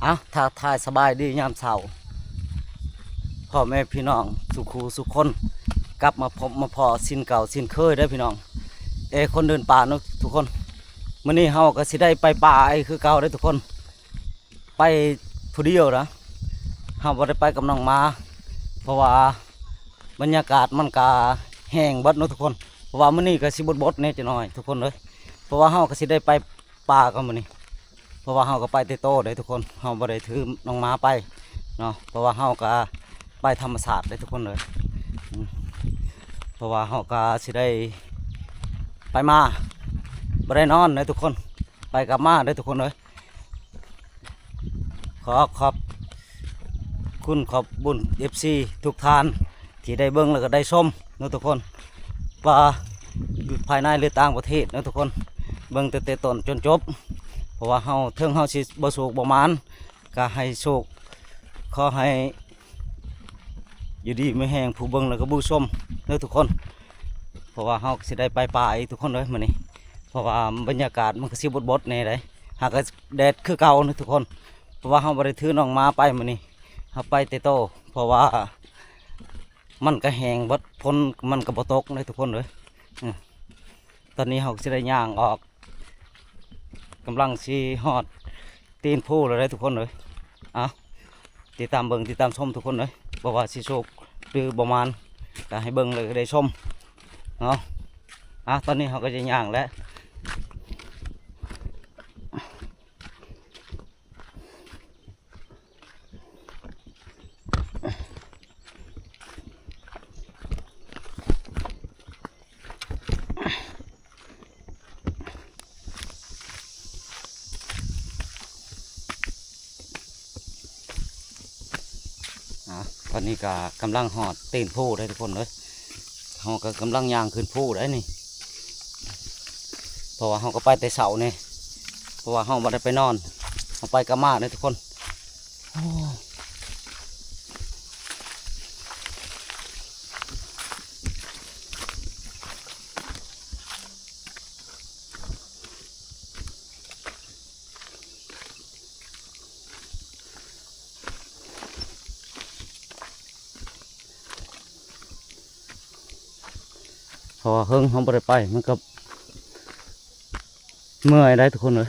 ເອົາ ທັກທາຍສະບາຍດີຍາມເຊົ້າ ພໍ່ແມ່ພີ່ນ້ອງສູ່ຄູ່ສູ່ຄົນ ກັບມາພົບມາພໍ້ເຊັ່ນເກົ່າເຊັ່ນເຄີຍເດີພີ່ນ້ອງ ເອ ຄົນເດີນປ່າເນາະທຸກຄົນ. ມື້ນີ້ເຮົາກໍຊິໄດ້ໄປປ່າອີກຄືເກົ່າເດີທຸກຄົນ ໄປຜູ້ດຽວນະ ເຮົາບໍ່ໄດ້ໄປກັບນ້ອງໝາ ເພາະວ່າບັນຍາກາດມັນກະແຫ້ງເບິດເນາະທຸກຄົນ. ເພາະວ່າມື້ນີ້ກະຊິບົດໆແດ່ຈັກໜ້ອຍທຸກຄົນເອີຍ ເພາະວ່າເຮົາກະຊິໄດ້ໄປປ່າກັນມື້ນີ້ ເພາະວ່າເຮົາກະໄປແຕ່ໂຕເດ້ທຸກຄົນ ເຮົາບໍ່ໄດ້ຖືນ້ອງໝາໄປເນາະ ເພາະວ່າເຮົາກະໄປທຳມະຊາດເດ້ທຸກຄົນເອີຍ. ອືມ ເພາະວ່າເຮົາກະຊິໄດ້ໄປມາ ບໍ່ໄດ້ນອນເດ້ທຸກຄົນ ໄປກັບມາເດ້ທຸກຄົນເອີຍ. ຂໍຂອບຄຸນຂອບບຸນເອັຟຊີທຸກທ່ານທີ່ໄດ້ເບິ່ງ ແລ້ວກໍໄດ້ຊົມເນາະທຸກຄົນ ວ່າຢູ່ພາຍໃນ ຫຼື ຕ່າງປະເທດເນາະທຸກຄົນ ເບິ່ງແຕ່ ແຕ່ຕົ້ນຈົນຈົບ ເພາະວ່າເຮົາ ເຖິງເຮົາຊິບໍ່ໂຊກບໍ່ໝານ ກໍໃຫ້ໂຊກ ຂໍໃຫ້ຢູ່ດີມີແຮງຜູ້ເບິ່ງ ແລ້ວກໍຜູ້ຊົມເນາະທຸກຄົນ ເພາະວ່າເຮົາຊິໄດ້ໄປປ່າອີກທຸກຄົນເອີຍມື້ນີ້ ເພາະວ່າບັນຍາກາດມັນກໍຊິບົດໆແດ່ໃດ ຫາກກໍແດດຄືເກົ່າເນາະທຸກຄົນ. ເພາະວ່າເຮົາບໍ່ໄດ້ຖືນ້ອງໝາໄປມື້ນີ້ ເຮົາໄປແຕ່ໂຕ ເພາະວ່າມັນກະແຫ້ງເບິດ ຝົນມັນກະບໍ່ຕົກເດ້ທຸກຄົນເອີຍ. ອືມ ຕອນນີ້ເຮົາກະຊິໄດ້ຍ່າງອອກ ກຳລັງຊິຮອດຕີນພູແລ້ວເດ້ທຸກຄົນເອີຍ. ເອົາ ຕິດຕາມເບິ່ງຕິດຕາມຊົມທຸກຄົນເອີຍ ບໍ່ວ່າຊິໂຊກຫຼືບໍ່ໝານ ກະໃຫ້ເບິ່ງແລ້ວກະໄດ້ຊົມເນາະ. ເອົາ ຕອນນີ້ເຮົາກະຈະຍ່າງແຫຼະ. ອາ ຕອນນີ້ກະກຳລັງຮອດຕີນພູເດ້ທຸກຄົນເອີຍ ເຮົາກະກຳລັງຍ່າງຂຶ້ນພູໄດ໋ນີ້ ເພາະວ່າເຮົາກະໄປແຕ່ເຊົ້ານີ້ ເພາະວ່າເຮົາບໍ່ໄດ້ໄປນອນ ເຮົາໄປກັບມາເດ້ທຸກຄົນ. ໂອ້ ເພາະວ່າເຫິງເຮົາບໍ່ໄດ້ໄປ ມັນກໍເມື່ອຍໄດ໋ທຸກຄົນເອີຍ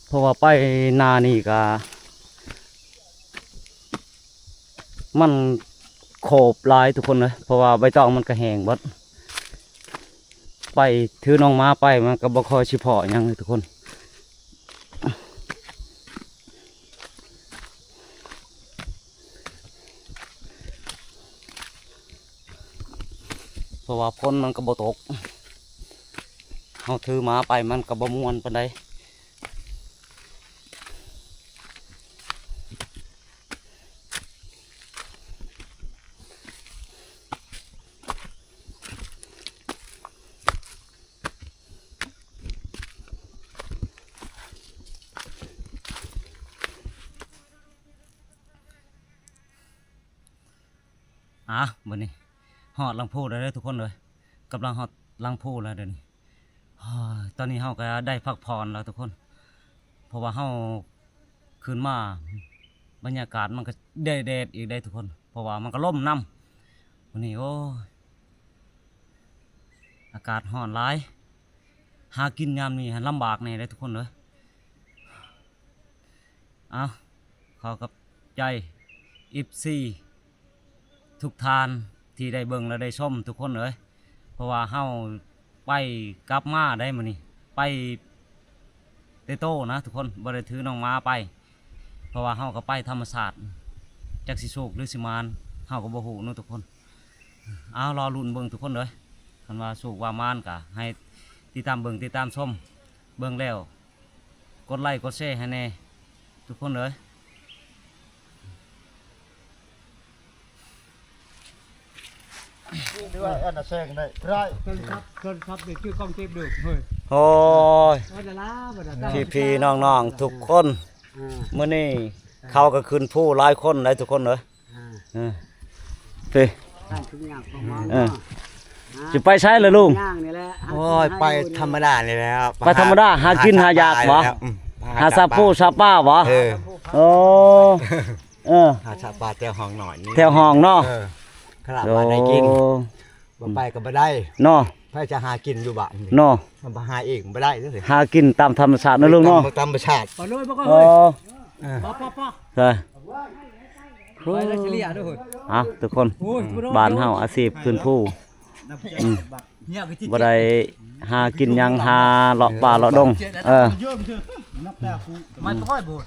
ເພາະວ່າໄປນານີ້ກະ ມັນໂຂບຫຼາຍທຸກຄົນເອີຍ ເພາະວ່າໃບຕອງມັນກະແຫ້ງເບິດ ໄປຖືນ້ອງໝາໄປ ມັນກະບໍ່ຄ່ອຍຊິພໍ້ຫຍັງເລີຍທຸກຄົນ ເພາະວ່າຝົນມັນກະບໍ່ຕົກ ເຮົາຖືໝາໄປມັນກະບໍ່ມ່ວນປານໃດ. ອາ ບັດນີ້ຮອດຫຼັງພູແລ້ວເດີທຸກຄົນເອີຍ ກຳລັງຮອດຫຼັງພູແລ້ວດຽວນີ້. ໂອ້ຍ ຕອນນີ້ເຮົາກະໄດ້ພັກຜ່ອນແລ້ວທຸກຄົນ ເພາະວ່າເຮົາຂຶ້ນມາ ບັນຍາກາດມັນກະໄດ້ແດດອີກໄດ໋ທຸກຄົນ ເພາະວ່າມັນກະລົມນຳ ມື້ນີ້ ໂອ້ຍ ອາກາດຮ້ອນຫຼາຍ ຫາກິນຍາມນີ້ຫັ້ນລຳບາກແດ່ເດ້ທຸກຄົນເອີຍ. ເອົາ ຂໍຂອບໃຈ ເອັຟຊີ ທຸກທ່ານທີ່ໄດ້ເບິ່ງ ແລະ ໄດ້ຊົມທຸກຄົນເອີຍ ເພາະວ່າເຮົາໄປກັບມາໄດ໋ມື້ນີ້ ໄປແຕ່ໂຕນະທຸກຄົນ ບໍ່ໄດ້ຖືນ້ອງໝາໄປ ເພາະວ່າເຮົາກໍໄປທຳມະຊາດ ຈັກຊິໂຊກຫຼືຊິໝານ ເຮົາກໍບໍ່ຮູ້ເນາະທຸກຄົນ. ເອົາ ລໍລຸ້ນເບິ່ງທຸກຄົນເດີ ຄັນວ່າໂຊກວ່າໝານກໍໃຫ້ຕິດຕາມເບິ່ງຕິດຕາມຊົມ ເບິ່ງແລ້ວກົດໄລກົດແຊໃຫ້ແດ່ທຸກຄົນເດີ. ໂອ້ຍ ພີ່ໆນ້ອງໆທຸກຄົນ ມື້ນີ້ເຂົາກໍຂຶ້ນພູຫຼາຍຄົນໄດ໋ທຸກຄົນເດີ. ອ່າ ເອີ ພີ່ ເອີ ຊິໄປໃສລະລຸງ? ໂອ້ຍ ໄປທຳມະດານີ້ແຫຼະ ໄປທຳມະດາ ຫາກິນຫາຢາກບໍ? ອືມ ຫາສາປູສາປາບໍ? ເອີ ໂອ້ ເອີ ຫາສາປາແຖວຫ້ອງນ້ອຍນີ້ ແຖວຫ້ອງເນາະ. ເອີ ຂະໜາດວ່າໄດ້ກິນ ໂອ້ ບໍ່ໄປກໍບໍ່ໄດ້ເນາະ. ໃຜຈະຫາກິນຢູ່ບ້ານນີ້ເນາະ? ມັນບໍ່ຫາເອງບໍ່ໄດ້ເດ້ ຫາກິນຕາມທຳມະຊາດເນາະລຸງເນາະ ຕາມທຳມະຊາດ. ເອີ ໄປເລີຍບໍ່ກໍເຮີ້ຍ ເອີ ໄປ ໄປ ໄປ ໄປ ໄປເລີຍເສຍເລີຍເດີ້. ເອົາທຸກຄົນ ໂອ້ຍ ບ້ານເຮົາອາຊີບຄືນພູ ອືມ ບໍ່ໄດ້ຫາກິນຫຍັງ ຫາເລາະປ່າເລາະດົງ. ເອີ ມັນບໍ່ຄ່ອຍບໍ່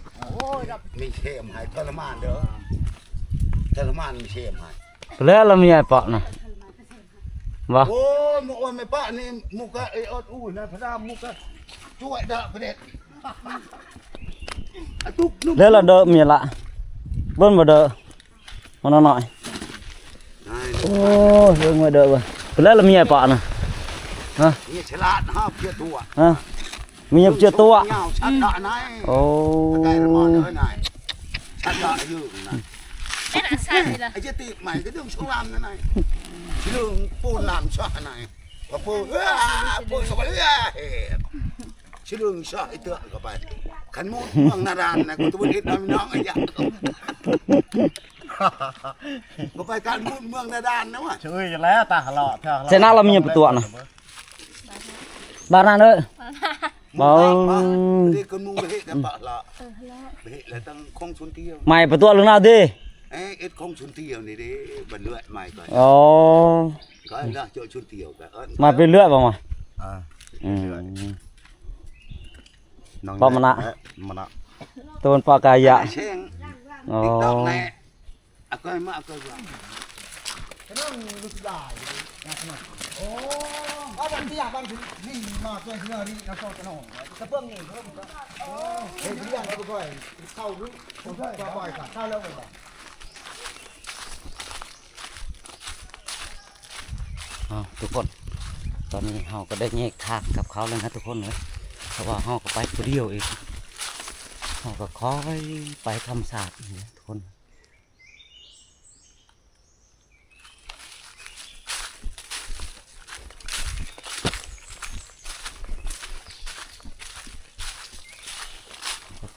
ມີເຊມໃຫ້ ທໍລະມານເດີ້ ທໍລະມານ ມີເຊມໃຫ້. ແລ້ວລະເມຍເປາະນະ ບໍ່ ໂອ້ຍ ໝູ່ອ້ວນແມ່ປະນີ້ ໝູ່ກະເອອອດອູ້ນະ ພະດາໝູ່ກະຈວຍດະປະເດັດ ອະຕຸກນຸ່ມ. ແລ້ວລະເດີເມຍລະ ເບິ່ງບໍ່ເດີ ມັນນ້ອຍ. ໂອ້ຍ ເບິ່ງມາເດີເບິ່ງ ແລ້ວລະເມຍປະນະ ຮະ ເມຍສະຫຼາດ ຫາເພື່ອຕົວະ ຮະ ເມຍເພື່ອຕົວະ ຍາວສັດດະນາຍ. ໂອ້ ຕະໄກລະມອນເອີຍນາຍ ສັດດະຢູ່ນາຍ. ເປັນອາຊານີ້ລະ ອາຈະຕິໃໝ່ກະດຶງສອງລຳນະນາຍ ຊິເລື່ອງປູນລຳຊະນາຍ ວ່າປູ ເອີ ປູສະບາຍເອີ ຊິເລື່ອງຊະອີເຕືອກເຂົ້າໄປ. ຄັນໝູດເມືອງນາດານນະ ກູຕະເບິ່ງເຮັດນ້ອຍນ້ອງອາຍະ ບໍ່ໄປການບຸນເມືອງນາດານນະວະ ເຊີຍແລ້ວຕາຫຼໍ່ແທ້. ຊະນະລະມີຫຍັງປະຕົວະນະ ບາດນັ້ນເດີ ເອີ ເດັກຄົນມຸງໄປເຮັດກັນປະລະ ເອີ ເຮັດແລ້ວຕັ້ງຂອງຊົນທ່ຽວ ໃໝ່ປະຕົວະເລື່ອງນາວຕິ ເອີ ເຮັດຂອງຊົນທ່ຽວນີ້ເດ້ ບັນເລືອດໃໝ່ກ່ອນ. ອໍ ກໍນະ ເຈົ້າຊົນທ່ຽວກໍເອີ້ນ ມາເປັນເລືອດບໍ່ມາ ອ່າ ອືມ ນ້ອງ ປະມະນະ ມະນະ ຕະວັນປະກາຍະ ແຊງ ອໍ ຕິກຕອກແນ່. ອາກອຍມາ ອາກອຍມາ ກະນ້ອງລູກດາ ໂອ້ ວ່າບັນເສຍບັນລີມາເປັນເຮືອຣີນະ ຊອກະນ້ອງ ກະເບິ່ງນີ້ ໂອ້ ເຮັດລຽງກະບໍ່ຄ່ອຍເຂົ້າ ບໍ່ຄ່ອຍ ບໍ່ຄ່ອຍ ເຂົ້າແລ້ວບໍ່. ເອົາ ທຸກຄົນ ຕອນນີ້ເຮົາກະໄດ້ແຍກທາງກັບເຂົາແລ້ວນະທຸກຄົນເອີຍ ເພາະວ່າເຮົາກະໄປຜູ້ດຽວເອງ ເຮົາກະຄ່ອຍໄປທຳມະຊາດນີ້ແຫຼະທຸກຄົນ.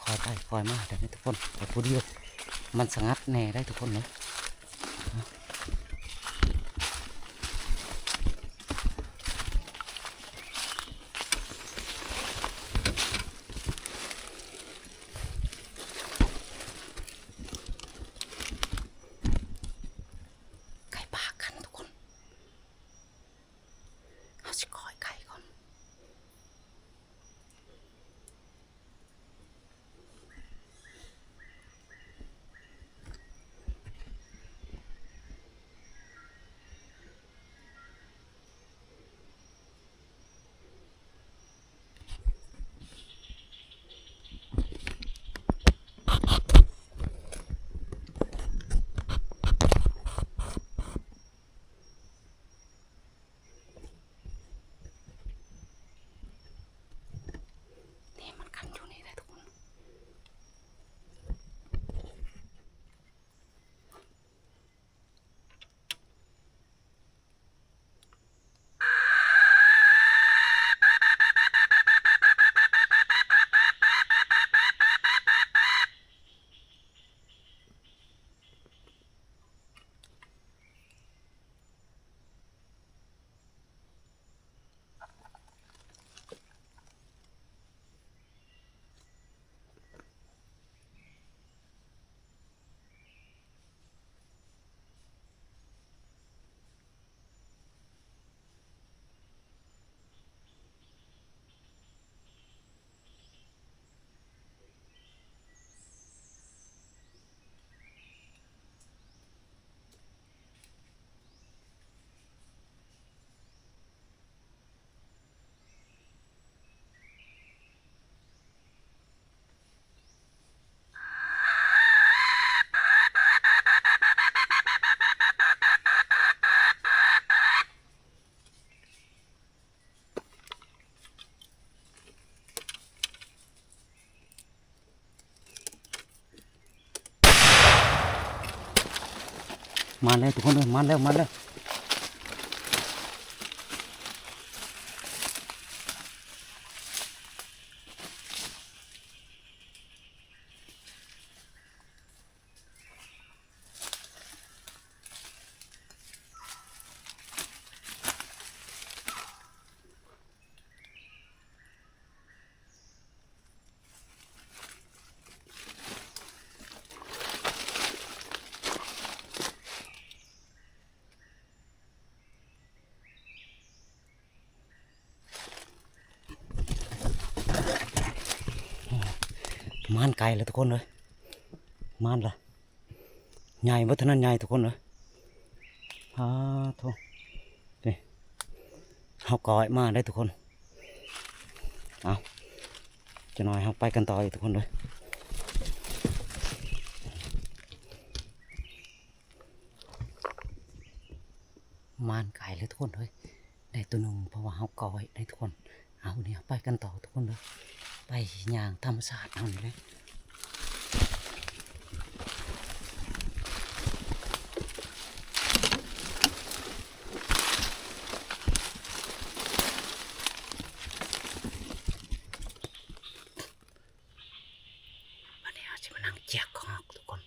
ຄ່ອຍໄປຄ່ອຍມາໄດ້ທຸກຄົນ ໄປຜູ້ດຽວມັນສະຫງັດແນ່ໄດ໋ທຸກຄົນເອີຍ. ໄກ່ປ່າກັນທຸກຄົນ ເຮົາຊິກ້ອຍໄກ່ກ່ອນ. ນີ້ມັນກັນຢູ່ນີ້ແຫຼະທຸກຄົນ. ມາແລ້ວທຸກຄົນເອີຍ ມາແລ້ວ ມາແລ້ວ. ມານໄກແລ້ວທຸກຄົນເອີຍ ມານລະ ໃຫຍ່ບໍ່ເທົ່ານັ້ນໃຫຍ່ທຸກຄົນເອີຍ ອາໂທ້ ນີ້ ເຮົາກໍໄດ້ມາໄດ້ທຸກຄົນ ເອົາ ຈັກໜ້ອຍເຮົາໄປກັນຕໍ່ອີກທຸກຄົນເດີ ມານໄກເລີຍທຸກຄົນເອີຍ ໄດ້ໂຕໜຶ່ງ ເພາະວ່າເຮົາກໍໄດ້ທຸກຄົນ ເອົາ ນີ້ເຮົາໄປກັນຕໍ່ທຸກຄົນເດີ ໄປຍ່າງທຳມະຊາດເຮົານີ້ແຫຼະ. ບັດນີ້ເຮົາຊິມານັ່ງຈຽກຂອງເຮົາທຸກຄົນ. ເ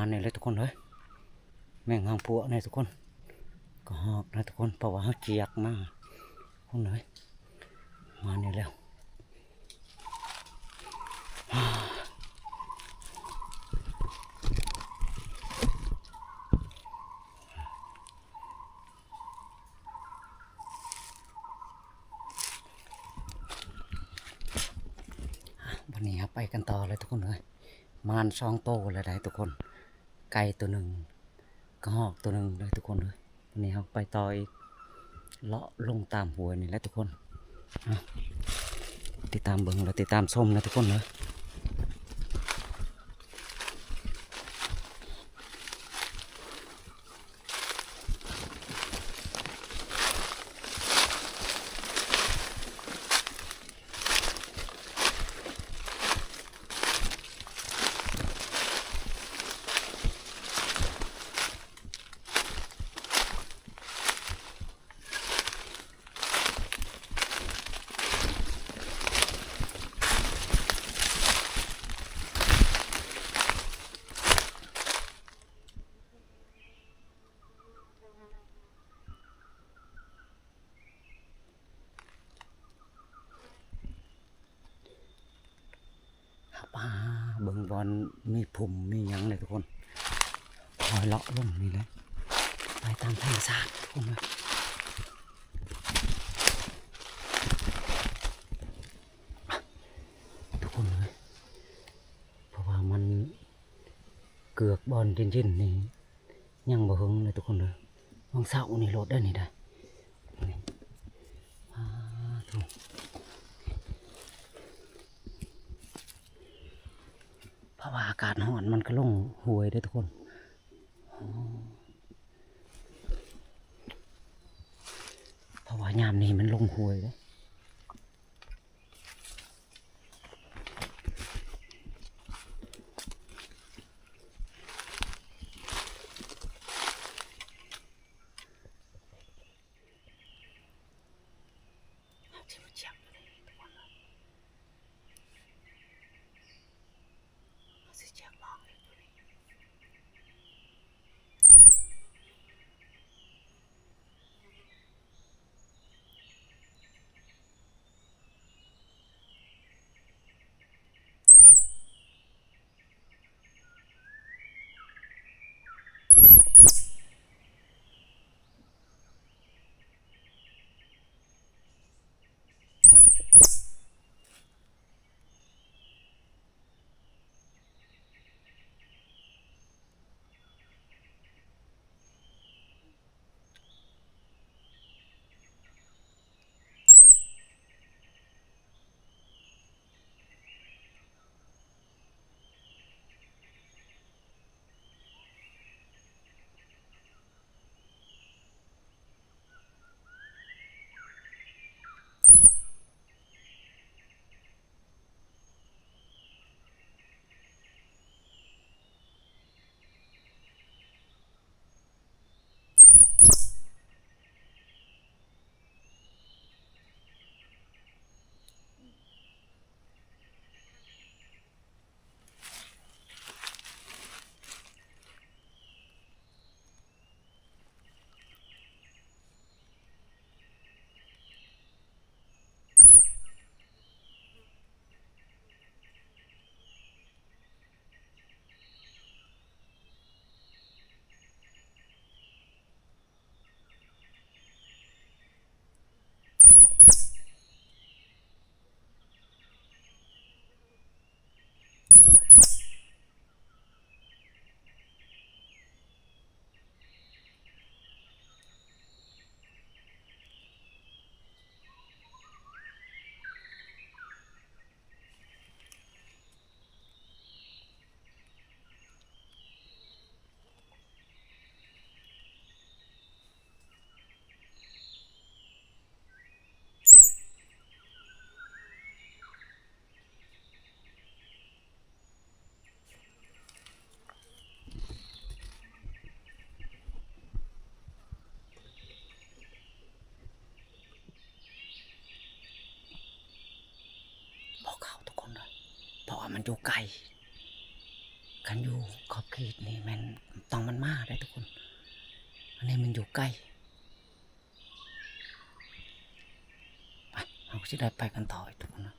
ອັນນີ້ແຫຼະທຸກຄົນເອີຍ ແມງຫາງພວກນີ້ທຸກຄົນ ກະຮອກນະທຸກຄົນ ເພາະວ່າເຮົາຈຽກມາ ຄົນເອີຍ ມານີ້ແລ້ວ. ບັດນີ້ເຮົາໄປກັນຕໍ່ເລີຍທຸກຄົນເອີຍ ມານສອງໂຕແລ້ວໄດ໋ທຸກຄົນ ໄກ່ໂຕໜຶ່ງ ກະຮອກໂຕໜຶ່ງເດີທຸກຄົນເດີ. ວັນນີ້ເຮົາໄປຕໍ່ອີກ ເລາະລົງຕາມຫ້ວຍນີ້ແຫຼະທຸກຄົນ. ເອົາ ຕິດຕາມເບິ່ງ ແລະ ຕິດຕາມຊົມນະທຸກຄົນເດີ. ເຮົາໄປຫາເບິ່ງບ່ອນມີພຸ່ມມີຫຍັງເລີຍທຸກຄົນ ຄ່ອຍເລາະລົງນີ້ແຫຼະ ໄປຕາມທຳມະຊາດທຸກຄົນເອີຍ ທຸກຄົນເອີຍ ເພາະວ່າມັນເກືອກບ່ອນເຢັນໆນີ້ ຍັງບໍ່ເຖິງເລີຍທຸກຄົນເດີ ຫວ່າງເຊົ້ານີ້ໂລດໄດ໋ນີ້ໄດ໋ ນີ້ ອາ ໂທ້ ເພາະວ່າອາກາດຮ້ອນມັນກະລົງຫ້ວຍເດ້ທຸກຄົນ ເພາະວ່າຍາມນີ້ມັນລົງຫ້ວຍເດ້. ບໍ່ເຂົ້າທຸກຄົນເດີ ເພາະວ່າມັນຢູ່ໄກ ໄກ ອັນຢູ່ຂອບເຂດນີ້ແມ່ນຕ້ອງມັນມາໄດ໋ທຸກຄົນ. ອັນນີ້ມັນຢູ່ໃກ້. ໄປ ເຮົາກໍຊິໄດ້ໄປກັນຕໍ່ອີກທຸກຄົນເນາະ.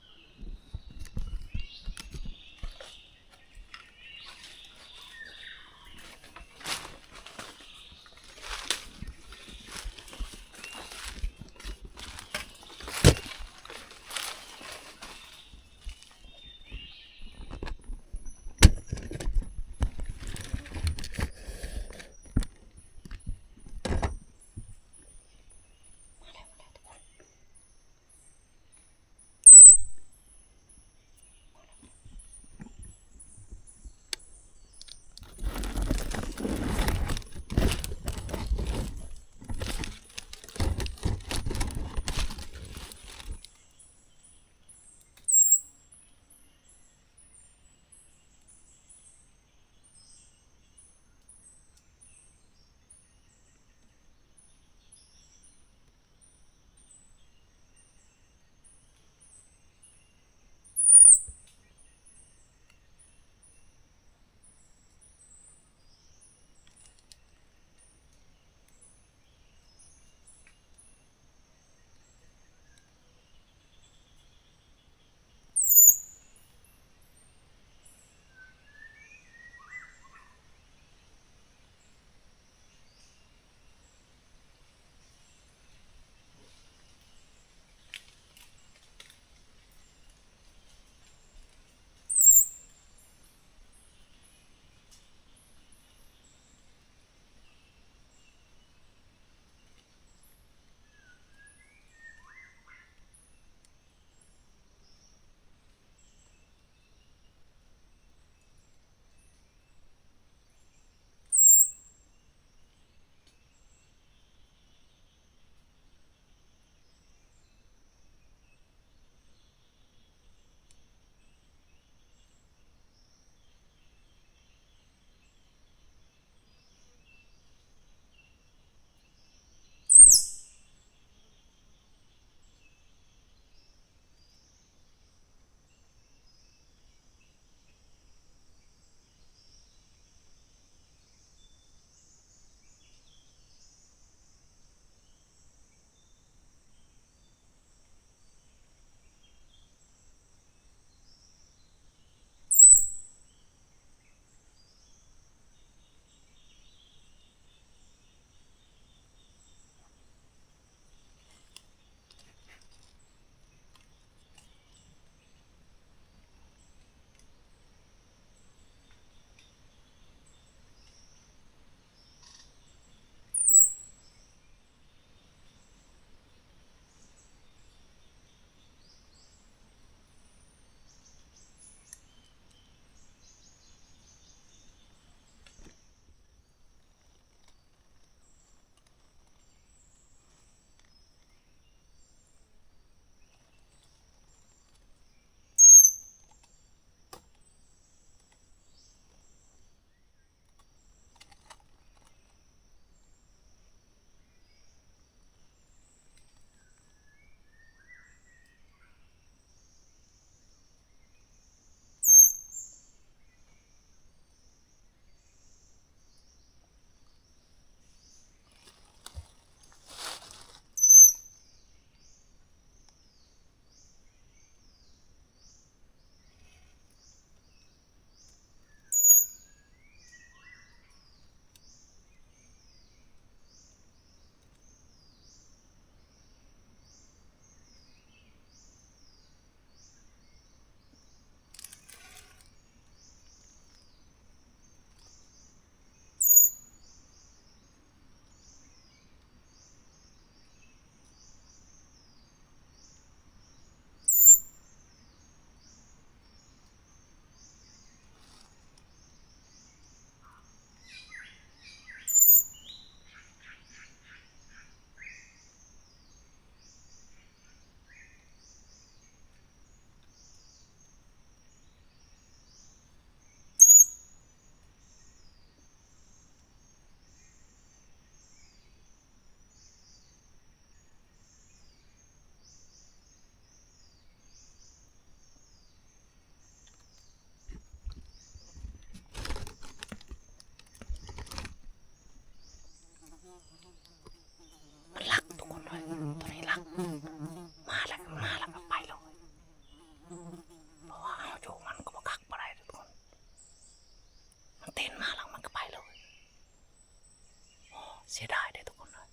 ເສຍດາຍເດ້ທຸກຄົນເອີຍ.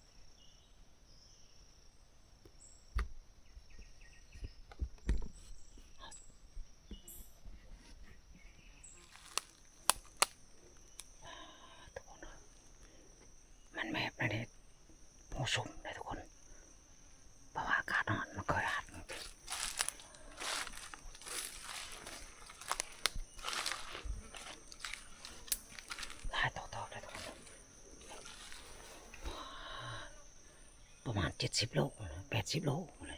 ທຸກຄົນເອີຍ ມັນແມບໃນນີ້ ໝູຊຸ່ມເດ້ທຸກຄົນ ເພາະວ່າອາກາດຮ້ອນ ມັນເຄີຍຮັດ ຫຼາຍເຕີບເລີຍທຸກຄົນ ປະມານເຈັດສິບໂລ ແປດສິບໂລພຸ້ນແຫຼະ.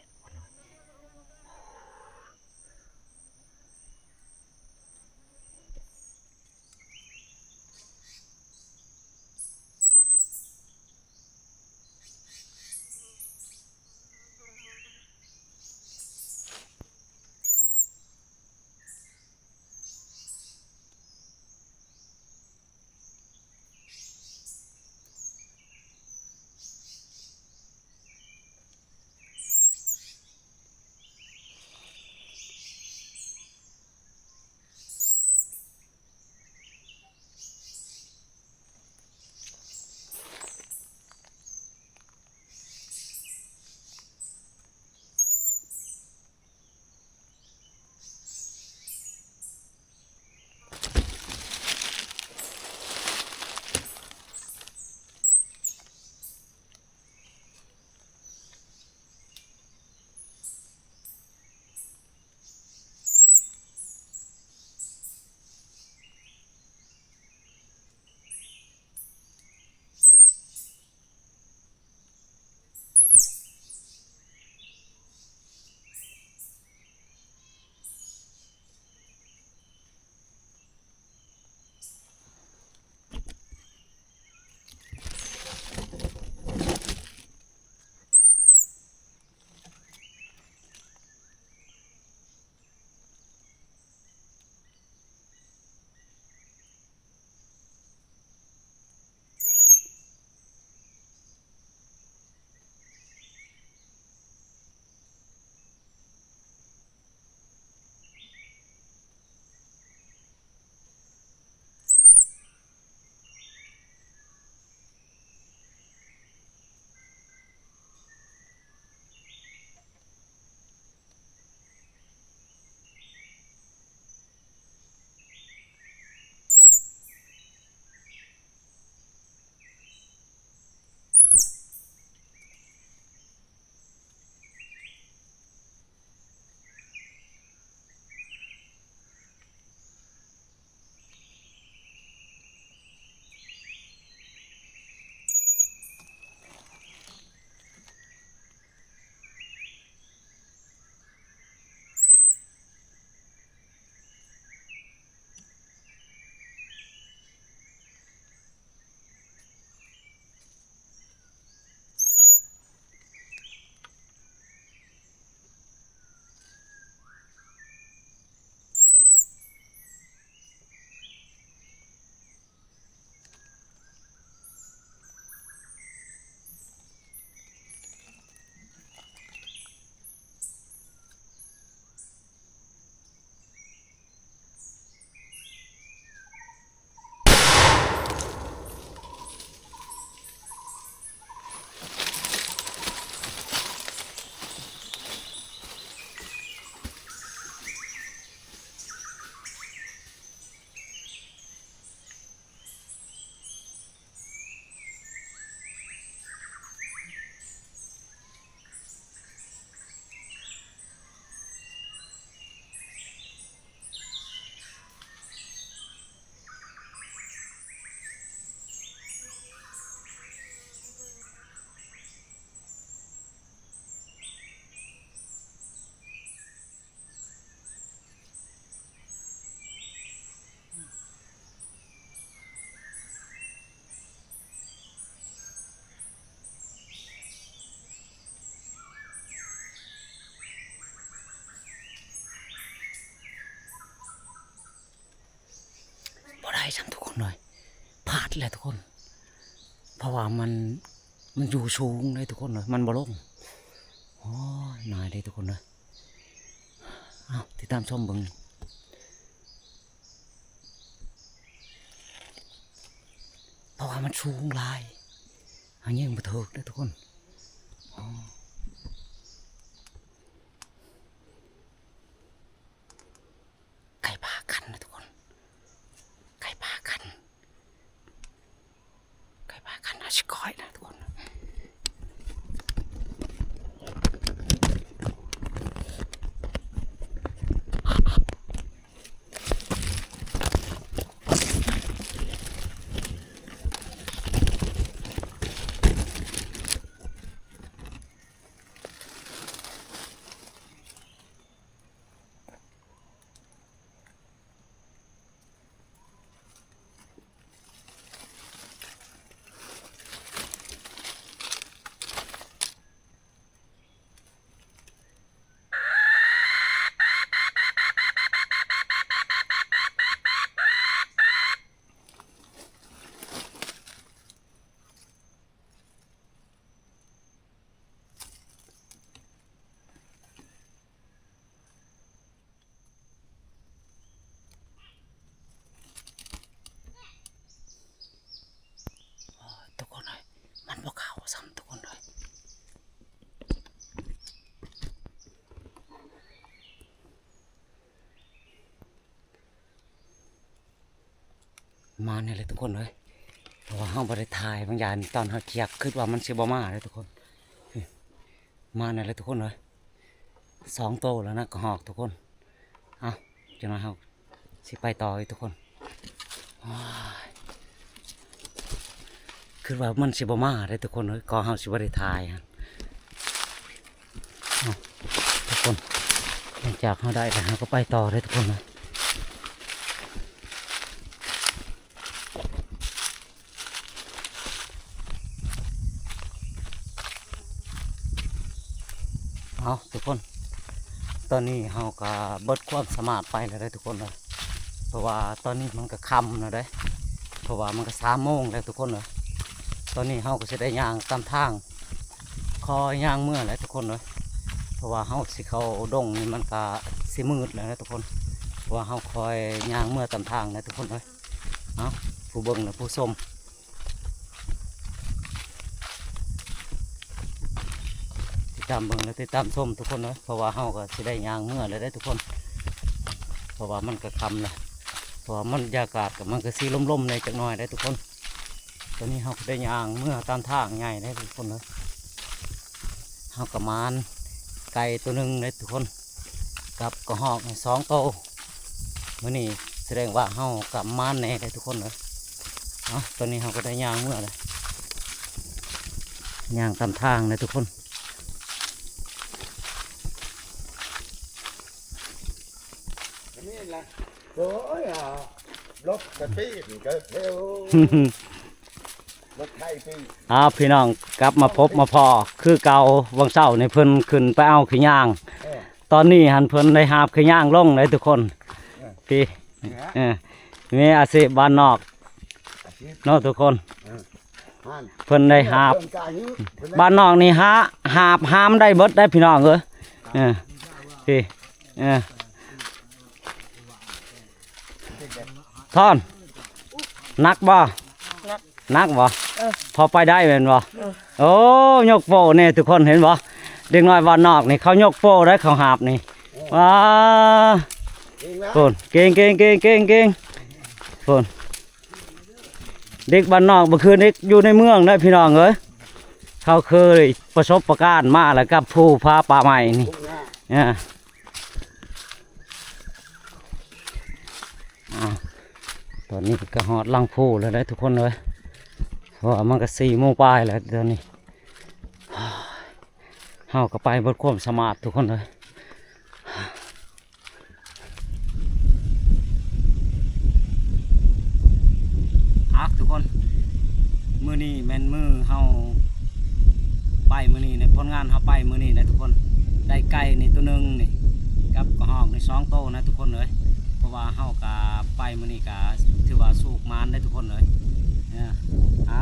ບໍ່ໄດ້ຊ້ຳທຸກຄົນເອີຍ ພາດແລ້ວທຸກຄົນ ເພາະວ່າມັນ ມັນຢູ່ສູງເດ້ທຸກຄົນເອີຍ ມັນບໍ່ລົງ. ໂອ້ຍ ນາຍເດ້ທຸກຄົນເອີຍ ເອົາ ຕິດຕາມຊົມເບິ່ງ ເພາະວ່າມັນສູງຫຼາຍ. ເຮົາຍິງບໍ່ຖືກເດີທຸກຄົນ. ອໍ ໄກ່ປາກັນນະທຸກຄົນ ໄກ່ປາກັນ ໄກ່ປາກັນ ເຮົາຊິກ້ອຍນະທຸກຄົນ. ໂອ້ຍ ທຸກຄົນເອີຍ ມັນບໍ່ເຂົ້າຊ້ຳທຸກຄົນເອີຍ. ມານີ້ແຫຼະທຸກຄົນເອີຍ ເພາະວ່າເຮົາບໍ່ໄດ້ຖ່າຍ ບາງຢ່າງຕອນເຮົາຈຽກ ຄິດວ່າມັນຊິບໍ່ມາເດ້ທຸກຄົນ. ມານີ້ແຫຼະທຸກຄົນເອີຍ ສອງໂຕແລ້ວນະ ກະຮອກທຸກຄົນ. ເອົາ ຈັກໜ່ອຍເຮົາຊິໄປຕໍ່ອີກທຸກຄົນ. ໂອ້ຍ ຄິດວ່າມັນຊິບໍ່ມາເດ້ທຸກຄົນເອີຍ ກໍເຮົາຊິບໍ່ໄດ້ຖ່າຍຫັ້ນ. ເອົາ ທຸກຄົນ ຫຼັງຈາກເຮົາໄດ້ແລ້ວ ເຮົາກໍໄປຕໍ່ເດ້ທຸກຄົນເອີຍ. ເອົາ ທຸກຄົນ ຕອນນີ້ເຮົາກໍເບິດຄວາມສາມາດໄປແລ້ວເດີທຸກຄົນເດີ ເພາະວ່າຕອນນີ້ມັນກໍຄ່ຳແລ້ວເດ້ ເພາະວ່າມັນກໍສາມໂມງແລ້ວທຸກຄົນເດີ. ຕອນນີ້ເຮົາກໍຊິໄດ້ຍ່າງຕາມທາງ ຂໍຍ່າງເມືອແຫຼະທຸກຄົນເດີ ເພາະວ່າເຮົາຊິເຂົ້າດົງນີ້ມັນກະຊິມືດແລ້ວນະທຸກຄົນ ເພາະວ່າເຮົາຄ່ອຍຍ່າງເມືອຕາມທາງນະທຸກຄົນເອີຍ. ເອົາ ຜູ້ເບິ່ງແລະຜູ້ຊົມ ຕິດຕາມເບິ່ງແລະຕິດຕາມຊົມທຸກຄົນເອີຍ ເພາະວ່າເຮົາກໍຊິໄດ້ຍ່າງເມືອແລ້ວເດ້ທຸກຄົນ ເພາະວ່າມັນກໍຄ່ຳແລ້ວ ເພາະວ່າບັນຍາກາດກໍ ມັນກໍຊິລົມໆແດ່ຈັກໜ່ອຍເດ້ທຸກຄົນ. ຕອນນີ້ເຮົາກໍໄດ້ຍ່າງເມືອຕາມທາງໃຫຍ່ເດ້ທຸກຄົນເອີຍ ເຮົາກໍໝານໄກ່ໂຕໜຶ່ງເດ້ທຸກຄົນ ກັບກະຮອກສອງໂຕ. ມື້ນີ້ສະແດງວ່າເຮົາກໍໝານແດ່ເດ້ທຸກຄົນເອີຍ. ເອົາ ຕອນນີ້ເຮົາກໍໄດ້ຍ່າງເມືອແລ້ວ ຍ່າງຕາມທາງເດ້ທຸກຄົນ. ອັນນີ້ລະ ໂອ້ຍ ລົດກະຕີນເກີດເຮັວ ລົດໄຖຕີນ. ອ້າວ ພີ່ນ້ອງ ກັບມາພົບມາພໍ້ຄືເກົ່າ. ຫວ່າງເຊົ້ານີ້ເພິ່ນຂຶ້ນໄປເອົາຂີ້ຍາງ ເອີ ຕອນນີ້ຫັ້ນເພິ່ນໄດ້ຫາບຂີ້ຍາງລົງເດ້ທຸກຄົນ. ເອີ ພີ່ ເອີ ເອີ ມີອາຊີບບ້ານນອກ ອາຊີບ ເນາະທຸກຄົນ. ເອີ ເພິ່ນໄດ້ຫາບ ບ້ານນອກນີ້ຫາ ຫາບຫາມໄດ້ເບິດໄດ໋ພີ່ນ້ອງເອີຍ. ເອີ ພີ່ ເອີ ທ່ອນ ໜັກບໍ່? ໜັກ ໜັກບໍ່? ເອີ ພໍໄປໄດ້ແມ່ນບໍ່? ເອີ ໂອ້ ຍົກໂປ້ແດ່ທຸກຄົນ ເຫັນບໍ່? ເດັກນ້ອຍບ້ານນອກນີ້ເຂົາຍົກໂປ້ໄດ້໋ ເຂົາຫາບນີ້. ເອີ ວ້າ ເກັ່ງແລ້ວ ໂອ້ ເກັ່ງ ເກັ່ງ ເກັ່ງ ເກັ່ງ ເກັ່ງ ໂອ້ ເດັກບ້ານນອກບໍ່ຄືເດັກຢູ່ໃນເມືອງເດີພີ່ນ້ອງເອີຍ. ເຂົາເຄີຍປະສົບປະການມາແລ້ວກັບພູຜາປ່າໄມ້ນີ້. ອາ ຕອນນີ້ກໍຮອດຫຼັງພູແລ້ວເດ້ທຸກຄົນເອີຍ ເພາະວ່າມັນກໍສີ່ໂມງປາຍແລ້ວຕອນນີ້. ເຮົາກໍໄປເບິດຄວາມສາມາດທຸກຄົນເອີຍ. ເອົາ ທຸກຄົນ ມື້ນີ້ແມ່ນມື້ເຮົາໄປມື້ນີ້ນະ ຜົນງານເຮົາໄປມື້ນີ້ນະທຸກຄົນ. ໄດ້ໄກ່ນີ້ໂຕໜຶ່ງນີ້ ກັບກະຮອກນີ້ສອງໂຕນະທຸກຄົນເອີຍ. ເພາະວ່າເຮົາກະໄປມື້ນີ້ກະຖືວ່າໂຊກໝານໄດ໋ທຸກຄົນເອີຍ. ເອີ ອາ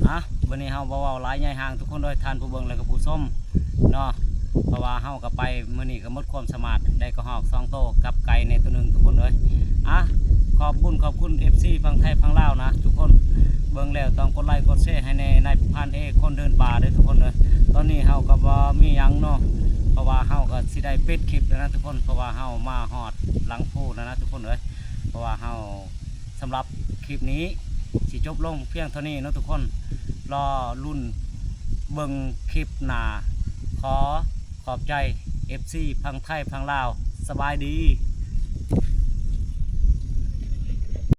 ອາ ມື້ນີ້ເຮົາບໍ່ເວົ້າຫຼາຍໃຫຍ່ຫ່າງທຸກຄົນເອີຍ ທ່ານຜູ້ເບິ່ງແລະກະຜູ້ຊົມເນາະ. ເພາະວ່າເຮົາກະໄປມື້ນີ້ກະໝົດຄວາມສາມາດ ໄດ້ກະຮອກສອງໂຕກັບໄກ່ແດ່ໂຕໜຶ່ງທຸກຄົນເອີຍ. ອາ ຂອບບຸນຂອບຄຸນເອັຟຊີຝັ່ງໄທຝັ່ງລາວນະທຸກຄົນ ເບິ່ງແລ້ວຕ້ອງກົດໄລກົດແຊໃຫ້ແດ່ ນາຍພັນເອກຄົນເດີນປ່າເດີທຸກຄົນເດີ. ຕອນນີ້ເຮົາກໍບໍ່ມີຫຍັງເນາະ ເພາະວ່າເຮົາກໍຊິໄດ້ປິດຄລິບແລ້ວນະທຸກຄົນ ເພາະວ່າເຮົາມາຮອດຫຼັງພູແລ້ວນະທຸກຄົນເອີຍ. ເພາະວ່າເຮົາ ສຳລັບຄລິບນີ້ຊິຈົບລົງພຽງເທົ່ານີ້ເນາະທຸກຄົນ. ລໍລຸ້ນເບິ່ງຄລິບໜ້າ. ຂໍຂອບໃຈເອັຟຊີ ຝັ່ງໄທຝັ່ງລາວ. ສະບາຍດີ.